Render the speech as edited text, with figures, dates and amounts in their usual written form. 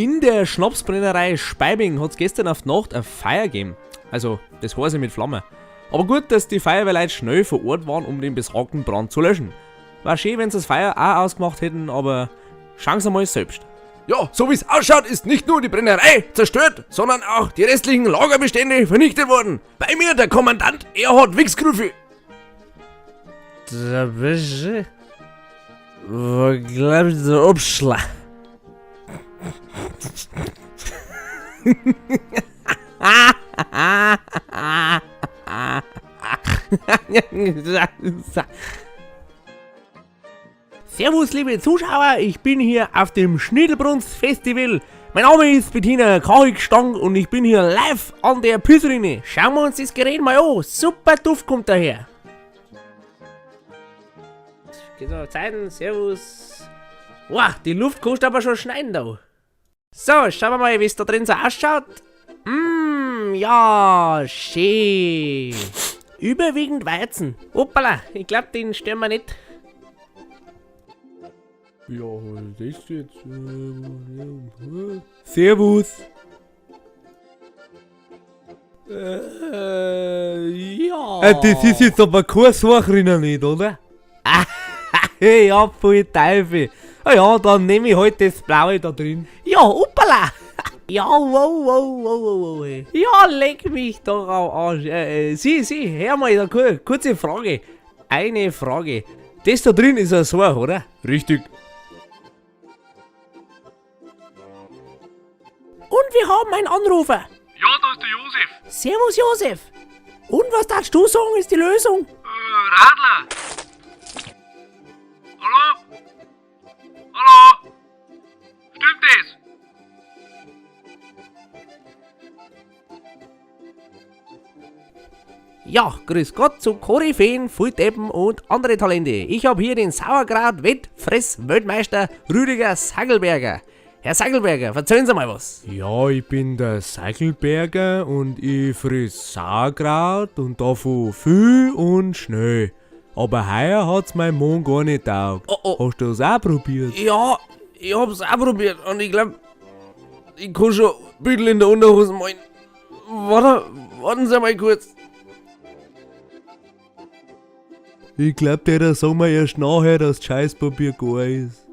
In der Schnapsbrennerei Speibing hat es gestern auf die Nacht ein Feuer gegeben. Also, das heiße mit Flamme. Aber gut, dass die Feuerwehrleute schnell vor Ort waren, um den besagten Brand zu löschen. War schön, wenn sie das Feuer auch ausgemacht hätten, aber schauen Sie mal selbst. Ja, so wie es ausschaut, ist nicht nur die Brennerei zerstört, sondern auch die restlichen Lagerbestände vernichtet worden. Bei mir der Kommandant Erhard Wichsgrüffel. Da bist du. Wo glaubst du Abschlag? Servus liebe Zuschauer, ich bin hier auf dem Schnittelbrunst Festival. Mein Name ist Bettina Kachigstang und ich bin hier live an der Pissrinne. Schauen wir uns das Gerät mal an. Super Duft kommt daher. Geht noch Zeiten, servus. Wow, die Luft kostet aber schon schneiden da. So, schauen wir mal, wie es da drin so ausschaut. Ja, schön. Überwiegend Weizen. Hoppala, ich glaube, den stören wir nicht. Ja, das jetzt. Servus. Ja. Das ist jetzt aber kein Suchrinnen nicht, oder? Ja, voll Teufel. Ah ja, dann nehme ich halt das Blaue da drin. Ja, hoppala. Ja, wow. Ja, leck mich doch am Arsch. Sie, hör mal, da, kurze Frage. Eine Frage. Das da drin ist ein Such, oder? Richtig. Und wir haben einen Anrufer. Ja, da ist der Josef. Servus, Josef. Und was darfst du sagen, ist die Lösung? Radler. Hallo? Hallo? Stimmt das? Ja, grüß Gott zu Koryphäen, Volldeppen und andere Talente. Ich hab hier den Sauerkraut-Wettfress-Weltmeister Rüdiger Sagelberger. Herr Sagelberger, verzeihen Sie mal was. Ja, ich bin der Sagelberger und ich friss Sauerkraut und davon viel und schnell. Aber heuer hat's mein Mann gar nicht taugt. Oh, oh. Hast du das auch probiert? Ja, ich hab's auch probiert und ich glaub, ich kann schon Büdel in der Unterhose malen. Warte, warten Sie mal kurz. Ich glaub, der sagen wir erst nachher, dass das Scheißpapier gar ist.